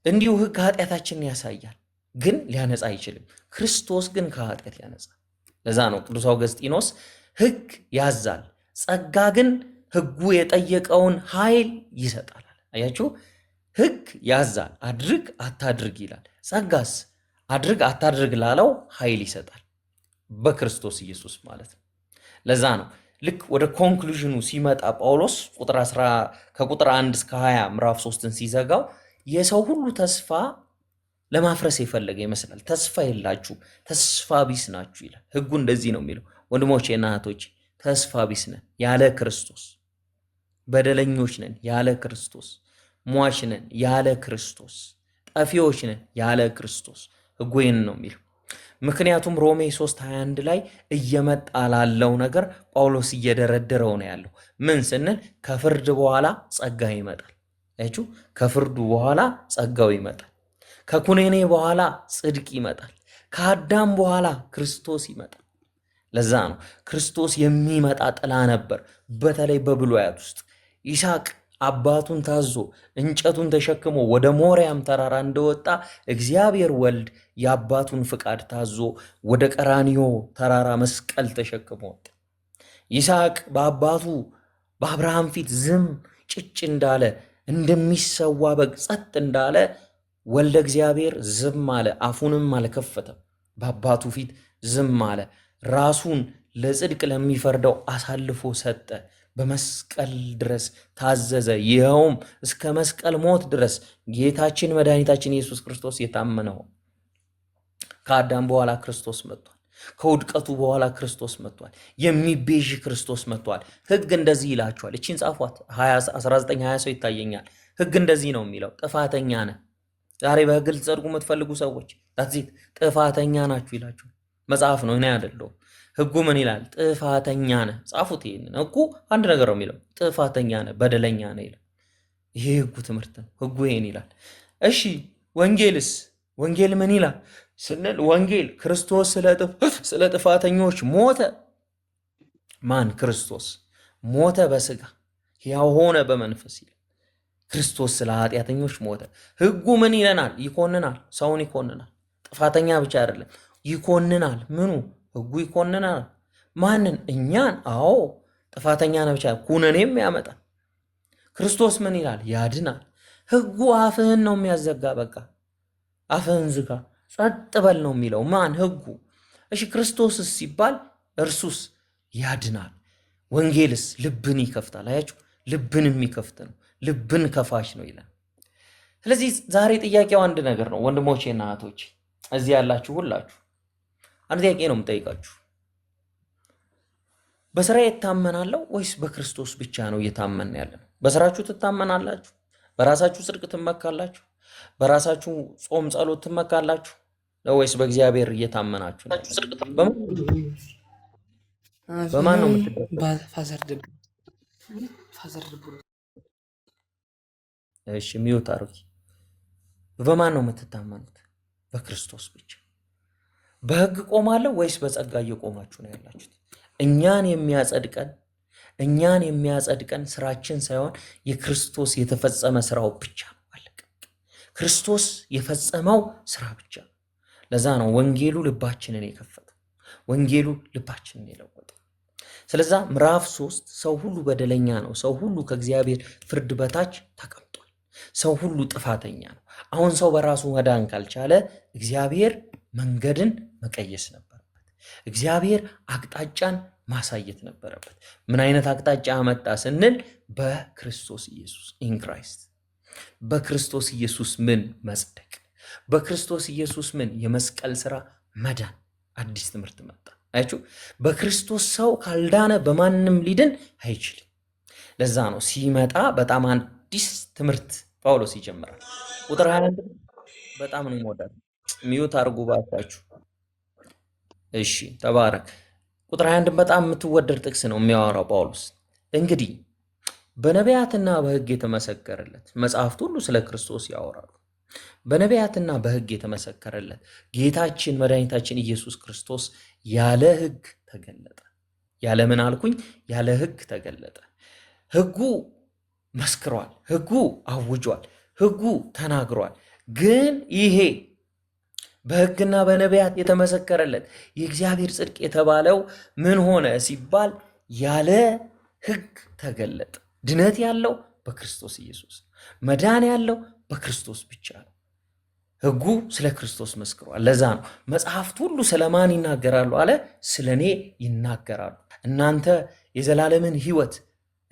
እንዲሁ ሕግ ኃጢአታችንን ያሳያል፣ ግን ሊያነጻ አይችልም። ክርስቶስ ግን ከኃጢአት ያነጻል። ለዛ ነው ቅዱስ አውገስጢኖስ ሕግ ያዛል፣ ጸጋ ግን ሕጉ የጠየቀውን ኃይል ይሰጣል። አያችሁ፣ ሕግ ያዛል፣ አድርግ አታድርግ ይላል። ጸጋስ አድርግ አታድርግ ላለው ኃይል ይሰጣል፣ በክርስቶስ ኢየሱስ ማለት ነው። ለዛ ነው ልክ ወደ conclusion ኑ ሲመጣ ጳውሎስ ቁጥር 10 ከቁጥር 1 እስከ 20 ምዕራፍ 3ን ሲዘጋው የሰው ሁሉ ተስፋ ለማፍረስ የፈለገ ይመስላል። ተስፋ የላችሁ፣ ተስፋ ቢስ ናችሁ ይላል። ሕጉ እንደዚህ ነው የሚለው። ወንድሞቼ እና እህቶቼ ተስፋ ቢስ ነን ያለ ክርስቶስ፣ በደለኞች ነን ያለ ክርስቶስ፣ ሟች ነን ያለ ክርስቶስ፣ ጠፊዎች ነን ያለ ክርስቶስ። ሕጉ ይህን ነው የሚለው። ምክንያቱም ሮሜ 3:21 ላይ እየመጣ ላለው ነገር ጳውሎስ እየደረደረው ነው ያለው። ምን ስንል ከፍርድ በኋላ ጸጋ ይመጣል። አያችሁ፣ ከፍርዱ በኋላ ጸጋው ይመጣል። ከኩነኔ በኋላ ጽድቅ ይመጣል። ከአዳም በኋላ ክርስቶስ ይመጣል። ለዛ ነው ክርስቶስ የሚመጣ ጥላ ነበር። በተለይ በብሉያት ውስጥ ይስሐቅ አባቱን ታዞ እንጨቱን ተሸክሞ ወደ ሞሪያም ተራራ እንደወጣ እግዚአብሔር ወልድ የአባቱን ፍቃድ ታዞ ወደ ቀራንዮ ተራራ መስቀል ተሸክሞ ወጣ። ይስሐቅ በአባቱ በአብርሃም ፊት ዝም ጭጭ እንዳለ፣ እንደሚሰዋ በግ ጸጥ እንዳለ፣ ወልደ እግዚአብሔር ዝም አለ፣ አፉንም አልከፈተም። በአባቱ ፊት ዝም አለ። ራሱን ለጽድቅ ለሚፈርደው አሳልፎ ሰጠ። በመስቀል ድረስ ታዘዘ። ይኸውም እስከ መስቀል ሞት ድረስ ጌታችን መድኃኒታችን ኢየሱስ ክርስቶስ የታመነው። ከአዳም በኋላ ክርስቶስ መጥቷል። ከውድቀቱ በኋላ ክርስቶስ መጥቷል። የሚቤዥ ክርስቶስ መጥቷል። ሕግ እንደዚህ ይላችኋል። እቺን ጻፏት። 19 20 ሰው ይታየኛል። ሕግ እንደዚህ ነው የሚለው፣ ጥፋተኛ ነህ። ዛሬ በሕግ ልትጸድቁ የምትፈልጉ ሰዎች that's it፣ ጥፋተኛ ናችሁ ይላችኋል። መጽሐፍ ነው፣ እኔ አይደለሁም። ሕጉ ምን ይላል? ጥፋተኛ ነህ። ጻፉት። ይሄንን ሕጉ አንድ ነገር ነው የሚለው፣ ጥፋተኛ ነህ፣ በደለኛ ነህ ይላል። ይሄ ሕጉ ትምህርት ነው። ሕጉ ይሄን ይላል። እሺ ወንጌልስ? ወንጌል ምን ይላል ስንል ወንጌል ክርስቶስ ስለ ጥፋተኞች ሞተ። ማን? ክርስቶስ ሞተ በስጋ፣ ሕያው ሆነ በመንፈስ ይላል። ክርስቶስ ስለ ኃጢአተኞች ሞተ። ሕጉ ምን ይለናል? ይኮንናል። ሰውን ይኮንናል። ጥፋተኛ ብቻ አይደለም፣ ይኮንናል። ምኑ? ሕጉ ይኮንናል። ማንን? እኛን። አዎ፣ ጥፋተኛ ነህ ብቻ ኩነኔም ያመጣል። ክርስቶስ ምን ይላል? ያድናል። ሕጉ አፍህን ነው የሚያዘጋ። በቃ አፍህን ዝጋ፣ ጸጥ በል ነው የሚለው። ማን? ሕጉ። እሺ ክርስቶስስ ሲባል እርሱስ ያድናል። ወንጌልስ ልብን ይከፍታል። አያችሁ፣ ልብን የሚከፍት ነው። ልብን ከፋች ነው ይላል። ስለዚህ ዛሬ ጥያቄው አንድ ነገር ነው ወንድሞቼ እና እህቶቼ፣ እዚህ ያላችሁ ሁላችሁ አንድ ጥያቄ ነው የምጠይቃችሁ። በስራ እታመናለሁ ወይስ በክርስቶስ ብቻ ነው እየታመን ያለ ነው? በስራችሁ ትታመናላችሁ? በራሳችሁ ጽድቅ ትመካላችሁ? በራሳችሁ ጾም ጸሎት ትመካላችሁ ወይስ በእግዚአብሔር እየታመናችሁ ነው? በማን ነው የምትደሰቱት? Father ድብሩ። እሺ mute አድርጊ። በማን ነው የምትታመኑት? በክርስቶስ ብቻ። በሕግ ቆማለሁ ወይስ በጸጋ እየቆማችሁ ነው ያላችሁት? እኛን የሚያጸድቀን ስራችን ሳይሆን የክርስቶስ የተፈጸመ ስራው ብቻ ነው። አለቀ። ክርስቶስ የፈጸመው ስራ ብቻ። ለዛ ነው ወንጌሉ ልባችንን የከፈተው፣ ወንጌሉ ልባችንን የለወጠው። ስለዛ ምዕራፍ 3 ሰው ሁሉ በደለኛ ነው። ሰው ሁሉ ከእግዚአብሔር ፍርድ በታች ተቀምጧል። ሰው ሁሉ ጥፋተኛ ነው። አሁን ሰው በራሱ መዳን ካልቻለ እግዚአብሔር መንገድን መቀየስ ነበረበት። እግዚአብሔር አቅጣጫን ማሳየት ነበረበት። ምን አይነት አቅጣጫ አመጣ ስንል በክርስቶስ ኢየሱስ፣ in Christ፣ በክርስቶስ ኢየሱስ ምን? መጽደቅ፣ በክርስቶስ ኢየሱስ ምን? የመስቀል ስራ መዳን። አዲስ ትምህርት መጣ። አያችሁ፣ በክርስቶስ ሰው ካልዳነ በማንም ሊድን አይችልም። ለዛ ነው ሲመጣ በጣም አዲስ ትምህርት ጳውሎስ ይጀምራል። ቁጥር 21 በጣም ነው የምወዳት። Mute አድርጉ ባካችሁ። እሺ ተባረክ። ቁጥር 21 በጣም የምትወደድ ጥቅስ ነው የሚያወራው ጳውሎስ። እንግዲህ በነቢያትና በሕግ የተመሰከረለት፣ መጽሐፍት ሁሉ ስለ ክርስቶስ ያወራሉ። በነቢያትና በሕግ የተመሰከረለት ጌታችን መድኃኒታችን ኢየሱስ ክርስቶስ ያለ ሕግ ተገለጠ። ያለ ምን አልኩኝ? ያለ ሕግ ተገለጠ። ሕጉ መስክሯል። ሕጉ አውጇል። ሕጉ ተናግሯል። ግን ይሄ በሕግና በነቢያት የተመሰከረለት የእግዚአብሔር ጽድቅ የተባለው ምን ሆነ ሲባል ያለ ሕግ ተገለጠ። ድነት ያለው በክርስቶስ ኢየሱስ፣ መዳን ያለው በክርስቶስ ብቻ ነው። ሕጉ ስለ ክርስቶስ መስክሯል። ለዛ ነው መጽሐፍት ሁሉ ስለ ማን ይናገራሉ አለ? ስለ እኔ ይናገራሉ። እናንተ የዘላለምን ሕይወት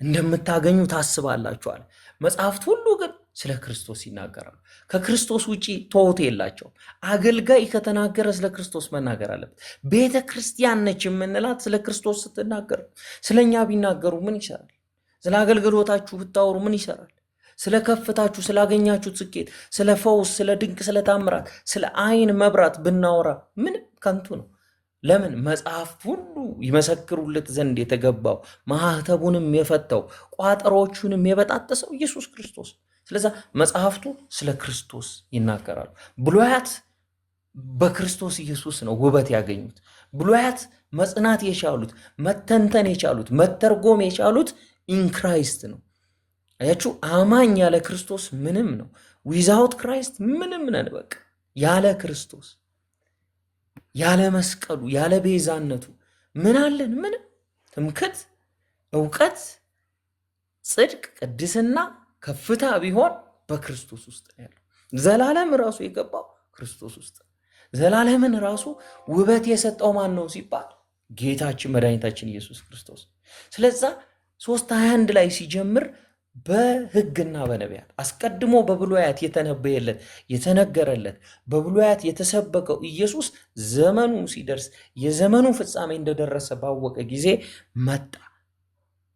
እንደምታገኙ ታስባላችሁ አለ። መጽሐፍት ሁሉ ግን ስለ ክርስቶስ ይናገራሉ። ከክርስቶስ ውጪ ተውት የላቸውም። አገልጋይ ከተናገረ ስለ ክርስቶስ መናገር አለበት። ቤተ ክርስቲያን ነች የምንላት ስለ ክርስቶስ ስትናገር። ስለ እኛ ቢናገሩ ምን ይሰራል? ስለ አገልግሎታችሁ ብታወሩ ምን ይሰራል? ስለ ከፍታችሁ፣ ስላገኛችሁት ስኬት፣ ስለ ፈውስ፣ ስለ ድንቅ፣ ስለ ታምራት፣ ስለ ዓይን መብራት ብናወራ ምንም ከንቱ ነው። ለምን? መጽሐፍት ሁሉ ይመሰክሩለት ዘንድ የተገባው ማኅተቡንም የፈታው ቋጠሮቹንም የበጣጠሰው ኢየሱስ ክርስቶስ። ስለዛ መጽሐፍቱ ስለ ክርስቶስ ይናገራሉ። ብሉያት በክርስቶስ ኢየሱስ ነው ውበት ያገኙት። ብሉያት መጽናት የቻሉት፣ መተንተን የቻሉት፣ መተርጎም የቻሉት in Christ ነው። አያችሁ፣ አማኝ ያለ ክርስቶስ ምንም ነው። Without Christ ምንም ነን። በቃ ያለ ክርስቶስ፣ ያለ መስቀሉ፣ ያለ ቤዛነቱ ምን አለን? ምንም። ትምክት፣ እውቀት፣ ጽድቅ፣ ቅድስና፣ ከፍታ ቢሆን በክርስቶስ ውስጥ ነው ያለው። ዘላለም ራሱ የገባው ክርስቶስ ውስጥ ነው። ዘላለምን ራሱ ውበት የሰጠው ማን ነው ሲባል ጌታችን መድኃኒታችን ኢየሱስ ክርስቶስ። ስለዛ 3:21 ላይ ሲጀምር በሕግና በነቢያት አስቀድሞ በብሉያት የተነበየለት፣ የተነገረለት፣ በብሉያት የተሰበከው ኢየሱስ ዘመኑ ሲደርስ፣ የዘመኑ ፍጻሜ እንደደረሰ ባወቀ ጊዜ መጣ፣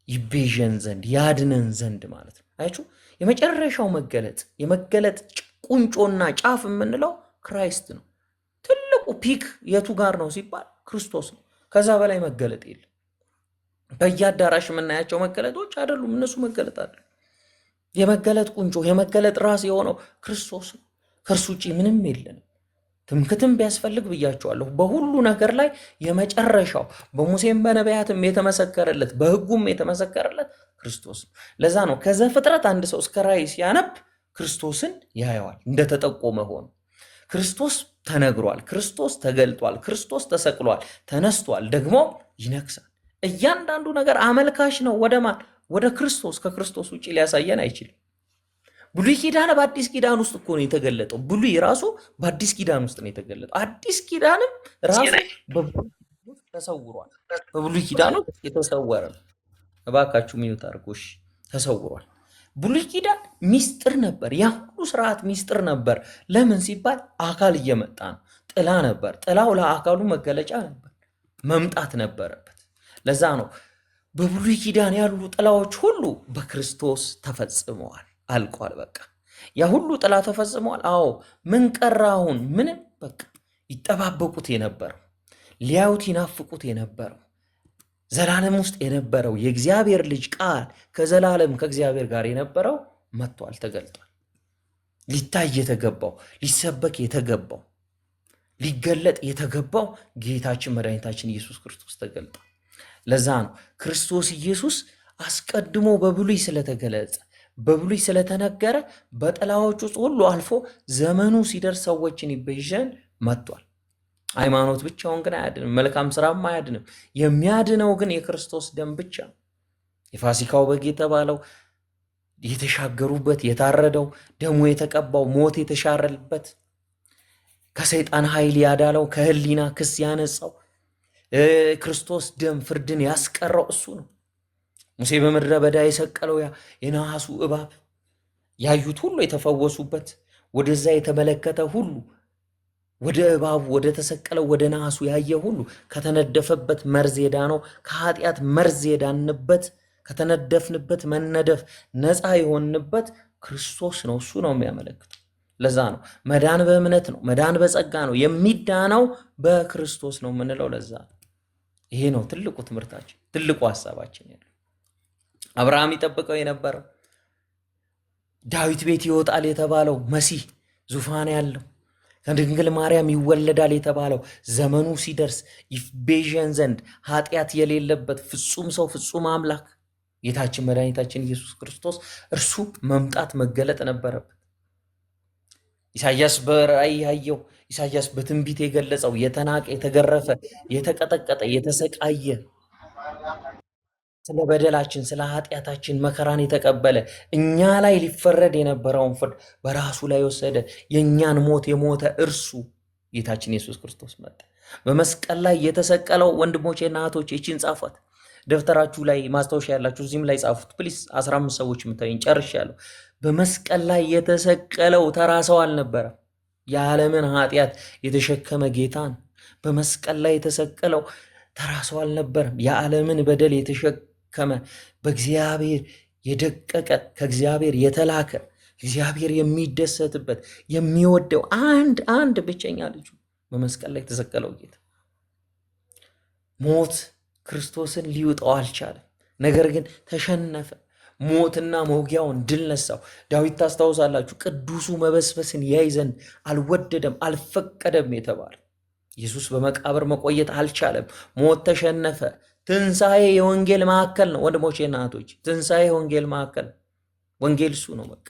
ይቤዠን ዘንድ፣ ያድነን ዘንድ ማለት ነው። አያችሁ፣ የመጨረሻው መገለጥ፣ የመገለጥ ቁንጮና ጫፍ የምንለው Christ ነው። ትልቁ peak የቱ ጋር ነው ሲባል ክርስቶስ ነው። ከዛ በላይ መገለጥ የለም። በየአዳራሽ የምናያቸው መገለጦች አይደሉም። እነሱ መገለጥ አይደሉም። የመገለጥ ቁንጮ፣ የመገለጥ ራስ የሆነው ክርስቶስ ነው። ከእርሱ ውጭ ምንም የለንም። ትምክትም ቢያስፈልግ ብያቸዋለሁ። በሁሉ ነገር ላይ የመጨረሻው፣ በሙሴም በነቢያትም የተመሰከረለት፣ በሕጉም የተመሰከረለት ክርስቶስ ነው። ለዛ ነው ከዘፍጥረት አንድ ሰው እስከ ራእይ ሲያነብ ክርስቶስን ያየዋል፣ እንደተጠቆመ ሆኖ። ክርስቶስ ተነግሯል፣ ክርስቶስ ተገልጧል፣ ክርስቶስ ተሰቅሏል፣ ተነስቷል፣ ደግሞ ይነግሳል። እያንዳንዱ ነገር አመልካች ነው። ወደ ማን? ወደ ክርስቶስ። ከክርስቶስ ውጭ ሊያሳየን አይችልም። ብሉይ ኪዳን በአዲስ ኪዳን ውስጥ እኮ ነው የተገለጠው። ብሉይ ራሱ በአዲስ ኪዳን ውስጥ ነው የተገለጠው። አዲስ ኪዳንም ራሱ በብሉይ ውስጥ ተሰውሯል። በብሉይ ኪዳን ውስጥ የተሰወረ ነው። እባካችሁ mute አድርጎ እሺ፣ ተሰውሯል። ብሉይ ኪዳን ሚስጥር ነበር። ያ ሁሉ ስርዓት ሚስጥር ነበር። ለምን ሲባል አካል እየመጣ ነው። ጥላ ነበር። ጥላው ለአካሉ መገለጫ ነበር፣ መምጣት ነበረበት። ለዛ ነው በብሉይ ኪዳን ያሉ ጥላዎች ሁሉ በክርስቶስ ተፈጽመዋል፣ አልቋል። በቃ ያ ሁሉ ጥላ ተፈጽመዋል። አዎ፣ ምን ቀረ አሁን? ምንም። በቃ ይጠባበቁት የነበረው፣ ሊያዩት ይናፍቁት የነበረው፣ ዘላለም ውስጥ የነበረው የእግዚአብሔር ልጅ ቃል፣ ከዘላለም ከእግዚአብሔር ጋር የነበረው መጥቷል፣ ተገልጧል። ሊታይ የተገባው፣ ሊሰበክ የተገባው፣ ሊገለጥ የተገባው ጌታችን መድኃኒታችን ኢየሱስ ክርስቶስ ተገልጧል። ለዛ ነው ክርስቶስ ኢየሱስ አስቀድሞ በብሉይ ስለተገለጸ፣ በብሉይ ስለተነገረ፣ በጥላዎች ውስጥ ሁሉ አልፎ ዘመኑ ሲደርስ ሰዎችን ይቤዠን መጥቷል። ሃይማኖት ብቻውን ግን አያድንም፣ መልካም ስራም አያድንም። የሚያድነው ግን የክርስቶስ ደም ብቻ ነው። የፋሲካው በግ የተባለው፣ የተሻገሩበት፣ የታረደው፣ ደሙ የተቀባው፣ ሞት የተሻረበት፣ ከሰይጣን ኃይል ያዳነው፣ ከህሊና ክስ ያነጻው፣ ክርስቶስ ደም ፍርድን ያስቀረው እሱ ነው። ሙሴ በምድረ በዳ የሰቀለው ያ የነሐሱ እባብ ያዩት ሁሉ የተፈወሱበት፣ ወደዛ የተመለከተ ሁሉ፣ ወደ እባቡ፣ ወደ ተሰቀለው ወደ ነሐሱ ያየ ሁሉ ከተነደፈበት መርዝ የዳነው፣ ከኃጢአት መርዝ የዳንበት፣ ከተነደፍንበት መነደፍ ነፃ የሆንበት ክርስቶስ ነው። እሱ ነው የሚያመለክተው። ለዛ ነው መዳን በእምነት ነው፣ መዳን በጸጋ ነው፣ የሚዳነው በክርስቶስ ነው የምንለው ለዛ ነው። ይሄ ነው ትልቁ ትምህርታችን፣ ትልቁ ሀሳባችን ያለው። አብርሃም ይጠብቀው የነበረው፣ ዳዊት ቤት ይወጣል የተባለው መሲህ፣ ዙፋን ያለው፣ ከድንግል ማርያም ይወለዳል የተባለው፣ ዘመኑ ሲደርስ ይቤዠን ዘንድ ኃጢአት የሌለበት ፍጹም ሰው ፍጹም አምላክ ጌታችን መድኃኒታችን ኢየሱስ ክርስቶስ እርሱ መምጣት መገለጥ ነበረበት። ኢሳያስ በራእይ ያየው፣ ኢሳያስ በትንቢት የገለጸው የተናቀ፣ የተገረፈ፣ የተቀጠቀጠ፣ የተሰቃየ፣ ስለ በደላችን ስለ ኃጢአታችን መከራን የተቀበለ፣ እኛ ላይ ሊፈረድ የነበረውን ፍርድ በራሱ ላይ ወሰደ፣ የእኛን ሞት የሞተ እርሱ ጌታችን ኢየሱስ ክርስቶስ መጣ። በመስቀል ላይ የተሰቀለው፣ ወንድሞቼና እህቶቼ ይህችን ጻፏት። ደብተራችሁ ላይ ማስታወሻ ያላችሁ እዚህም ላይ ጻፉት please። 15 ሰዎች የምታዩኝ፣ ጨርሻለሁ። በመስቀል ላይ የተሰቀለው ተራ ሰው አልነበረም። የዓለምን ኃጢአት የተሸከመ ጌታን። በመስቀል ላይ የተሰቀለው ተራ ሰው አልነበረም። የዓለምን በደል የተሸከመ፣ በእግዚአብሔር የደቀቀ፣ ከእግዚአብሔር የተላከ፣ እግዚአብሔር የሚደሰትበት የሚወደው አንድ አንድ ብቸኛ ልጁ በመስቀል ላይ የተሰቀለው ጌታ፣ ሞት ክርስቶስን ሊውጠው አልቻለም። ነገር ግን ተሸነፈ። ሞትና መውጊያውን ድል ነሳው። ዳዊት ታስታውሳላችሁ፣ ቅዱሱ መበስበስን ያይ ዘንድ አልወደደም አልፈቀደም የተባለ ኢየሱስ በመቃብር መቆየት አልቻለም። ሞት ተሸነፈ። ትንሣኤ የወንጌል ማዕከል ነው። ወንድሞቼ እና እህቶች፣ ትንሣኤ የወንጌል ማዕከል፣ ወንጌል እሱ ነው። በቃ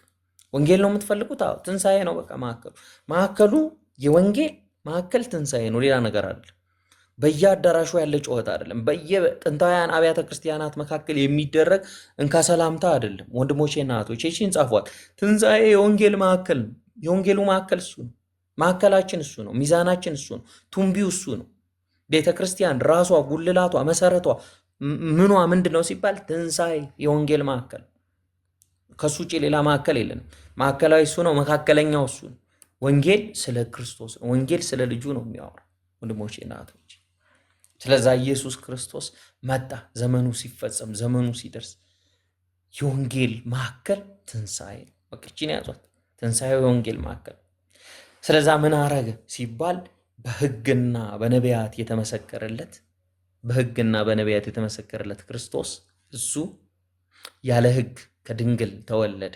ወንጌል ነው የምትፈልጉት? አዎ፣ ትንሣኤ ነው። በቃ ማዕከሉ የወንጌል ማዕከል ትንሣኤ ነው። ሌላ ነገር አይደለም። በየአዳራሹ ያለ ጩኸት አይደለም። በየጥንታውያን አብያተ ክርስቲያናት መካከል የሚደረግ እንካ ሰላምታ አይደለም። ወንድሞቼና እህቶቼ ይህችን ጻፏት። ትንሣኤ የወንጌል ማዕከል ነው። የወንጌሉ ማዕከል እሱ ነው። ማዕከላችን እሱ ነው። ሚዛናችን እሱ ነው። ቱንቢው እሱ ነው። ቤተ ክርስቲያን ራሷ ጉልላቷ፣ መሰረቷ፣ ምኗ ምንድን ነው ሲባል ትንሣኤ የወንጌል ማዕከል። ከሱ ውጭ ሌላ ማዕከል የለንም። ማዕከላዊ እሱ ነው። መካከለኛው እሱ ነው። ወንጌል ስለ ክርስቶስ ነው። ወንጌል ስለ ልጁ ነው የሚያወራው ወንድሞቼ እና እህቶቼ። ስለዛ ኢየሱስ ክርስቶስ መጣ። ዘመኑ ሲፈጸም፣ ዘመኑ ሲደርስ የወንጌል ማዕከል ትንሣኤ ነው። በቃ ይህችን ያዟት። ትንሣኤ የወንጌል ማዕከል። ስለዛ ምን አረገ ሲባል በሕግና በነቢያት የተመሰከረለት ክርስቶስ እሱ ያለ ሕግ ከድንግል ተወለደ።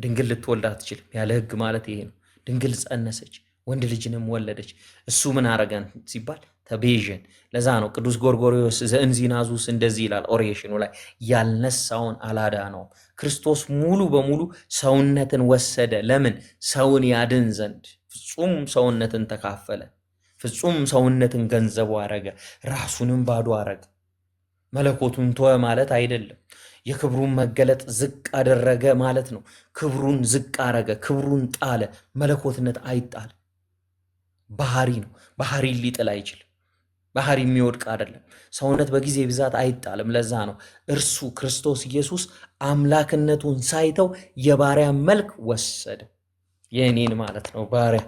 ድንግል ልትወልድ አትችልም። ያለ ሕግ ማለት ይሄ ነው። ድንግል ጸነሰች፣ ወንድ ልጅንም ወለደች። እሱ ምን አረገን ሲባል ተቤዠን። ለዛ ነው ቅዱስ ጎርጎርዮስ ዘእንዚናዙስ እንደዚህ ይላል oration ኑ ላይ፣ ያልነሳውን አላዳነውም። ክርስቶስ ሙሉ በሙሉ ሰውነትን ወሰደ። ለምን? ሰውን ያድን ዘንድ ፍጹም ሰውነትን ተካፈለ። ፍጹም ሰውነትን ገንዘቡ አረገ። ራሱንም ባዶ አረገ። መለኮቱን ተወ ማለት አይደለም። የክብሩን መገለጥ ዝቅ አደረገ ማለት ነው። ክብሩን ዝቅ አረገ፣ ክብሩን ጣለ። መለኮትነት አይጣል፣ ባህሪ ነው። ባህሪ ሊጥል አይችልም። ባህሪ የሚወድቅ አይደለም። ሰውነት በጊዜ ብዛት አይጣልም። ለዛ ነው እርሱ ክርስቶስ ኢየሱስ አምላክነቱን ሳይተው የባሪያ መልክ ወሰደ። የእኔን ማለት ነው፣ ባሪያ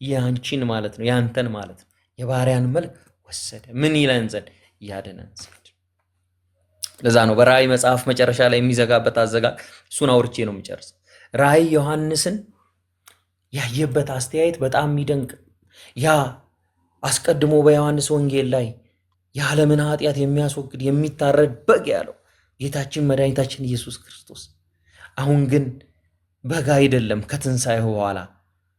የአንቺን ማለት ነው፣ ያንተን ማለት ነው። የባሪያን መልክ ወሰደ። ምን ይለን ዘንድ? ያድነን ዘንድ። ለዛ ነው በራእይ መጽሐፍ መጨረሻ ላይ የሚዘጋበት አዘጋግ፣ እሱን አውርቼ ነው የሚጨርሰው። ራእይ ዮሐንስን ያየበት አስተያየት በጣም የሚደንቅ፣ ያ አስቀድሞ በዮሐንስ ወንጌል ላይ የዓለምን ኃጢአት የሚያስወግድ የሚታረድ በግ ያለው ጌታችን መድኃኒታችን ኢየሱስ ክርስቶስ አሁን ግን በግ አይደለም። ከትንሣኤው በኋላ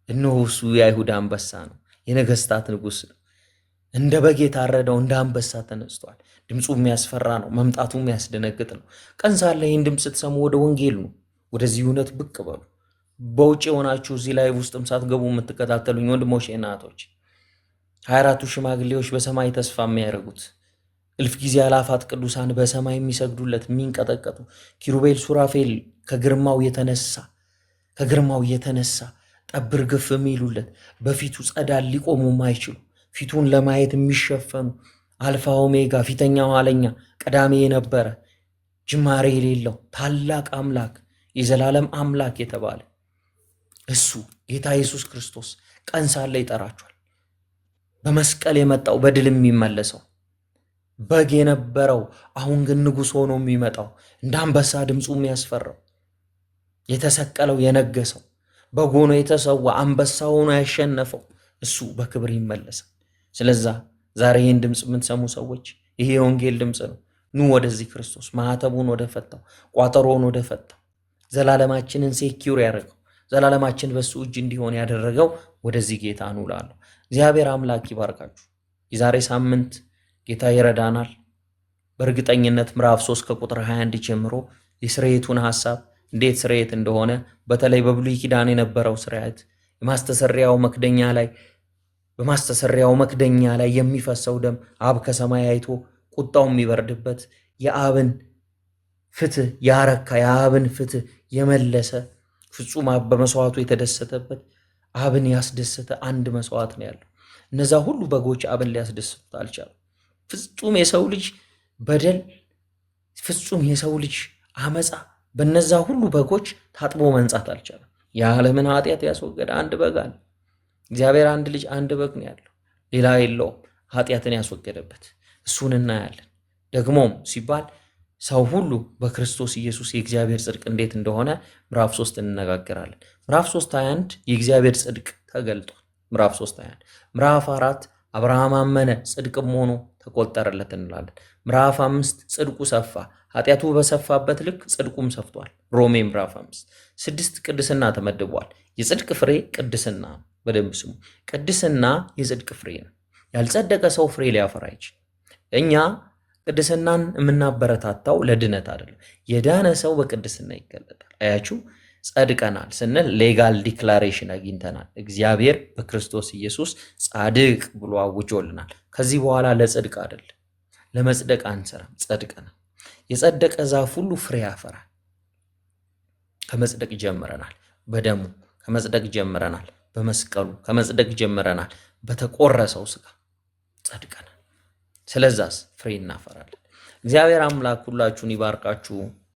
እነሆ እሱ የአይሁድ አንበሳ ነው፣ የነገስታት ንጉሥ ነው። እንደ በግ የታረደው እንደ አንበሳ ተነስቷል። ድምፁ የሚያስፈራ ነው፣ መምጣቱ የሚያስደነግጥ ነው። ቀን ሳለ ይህን ድምፅ ስትሰሙ ወደ ወንጌል ነው፣ ወደዚህ እውነት ብቅ በሉ። በውጭ የሆናችሁ፣ እዚህ ላይ ውስጥም ሳትገቡ የምትከታተሉኝ ወንድሞች እና እህቶች፣ 24ቱ ሽማግሌዎች በሰማይ ተስፋ የሚያደርጉት፣ እልፍ ጊዜ አላፋት ቅዱሳን በሰማይ የሚሰግዱለት፣ የሚንቀጠቀጡ ኪሩቤል ሱራፌል ከግርማው የተነሳ ጠብ እርግፍ የሚሉለት፣ በፊቱ ጸዳል ሊቆሙ የማይችሉ፣ ፊቱን ለማየት የሚሸፈኑ፣ አልፋ ኦሜጋ፣ ፊተኛ ኋለኛ፣ ቀዳሜ የነበረ ጅማሬ የሌለው ታላቅ አምላክ፣ የዘላለም አምላክ የተባለ እሱ ጌታ ኢየሱስ ክርስቶስ ቀን ሳለ ይጠራችኋል። በመስቀል የመጣው፣ በድል የሚመለሰው፣ በግ የነበረው አሁን ግን ንጉሥ ሆኖ የሚመጣው፣ እንደ አንበሳ ድምፁ የሚያስፈራው፣ የተሰቀለው የነገሰው፣ በግ ሆኖ የተሰዋ፣ አንበሳ ሆኖ ያሸነፈው እሱ በክብር ይመለሳል። ስለዛ ዛሬ ይህን ድምፅ የምትሰሙ ሰዎች ይሄ የወንጌል ድምፅ ነው። ኑ ወደዚህ ክርስቶስ፣ ማዕተቡን ወደ ፈታው፣ ቋጠሮውን ወደ ፈታው፣ ዘላለማችንን secure ያደረገው፣ ዘላለማችን በሱ እጅ እንዲሆን ያደረገው ወደዚህ ጌታ ኑ እላለሁ። እግዚአብሔር አምላክ ይባርካችሁ። የዛሬ ሳምንት ጌታ ይረዳናል። በእርግጠኝነት ምዕራፍ 3 ከቁጥር 21 ጀምሮ የስርየቱን ሐሳብ፣ እንዴት ስርየት እንደሆነ፣ በተለይ በብሉይ ኪዳን የነበረው ስርየት የማስተሰሪያው መክደኛ ላይ በማስተሰሪያው መክደኛ ላይ የሚፈሰው ደም አብ ከሰማይ አይቶ ቁጣው የሚበርድበት፣ የአብን ፍትህ ያረካ፣ የአብን ፍትህ የመለሰ፣ ፍጹም አብ በመስዋዕቱ የተደሰተበት፣ አብን ያስደሰተ አንድ መስዋዕት ነው ያለው። እነዛ ሁሉ በጎች አብን ሊያስደስቱት አልቻሉም። ፍጹም የሰው ልጅ በደል፣ ፍጹም የሰው ልጅ አመፃ በነዛ ሁሉ በጎች ታጥቦ መንጻት አልቻለም። የዓለምን ኃጢአት ያስወገደ አንድ በግ አለ። እግዚአብሔር አንድ ልጅ አንድ በግ ነው ያለው፣ ሌላ የለውም። ኃጢአትን ያስወገደበት እሱን እናያለን። ደግሞም ሲባል ሰው ሁሉ በክርስቶስ ኢየሱስ የእግዚአብሔር ጽድቅ እንዴት እንደሆነ ምዕራፍ 3 እንነጋገራለን። ምዕራፍ 3 21 የእግዚአብሔር ጽድቅ ተገልጧል። ምዕራፍ 3 21። ምዕራፍ 4 አብርሃም አመነ ጽድቅም ሆኖ ተቆጠረለት እንላለን። ምዕራፍ 5 ጽድቁ ሰፋ፣ ኃጢአቱ በሰፋበት ልክ ጽድቁም ሰፍቷል። ሮሜ ምዕራፍ 5። 6 ቅድስና ተመድቧል። የጽድቅ ፍሬ ቅድስና ነው። በደንብ ስሙ። ቅድስና የጽድቅ ፍሬ ነው። ያልጸደቀ ሰው ፍሬ ሊያፈራ አይችልም። እኛ ቅድስናን የምናበረታታው ለድነት አይደለም። የዳነ ሰው በቅድስና ይገለጣል። አያችሁ፣ ጸድቀናል ስንል legal declaration አግኝተናል። እግዚአብሔር በክርስቶስ ኢየሱስ ጻድቅ ብሎ አውጆልናል። ከዚህ በኋላ ለጽድቅ አይደለም፣ ለመጽደቅ አንሰራም። ጸድቀናል። የጸደቀ ዛፍ ሁሉ ፍሬ ያፈራል። ከመጽደቅ ጀምረናል። በደሙ ከመጽደቅ ጀምረናል። በመስቀሉ ከመጽደቅ ጀምረናል። በተቆረሰው ስጋ ጸድቀናል። ስለዛስ ፍሬ እናፈራለን። እግዚአብሔር አምላክ ሁላችሁን ይባርካችሁ።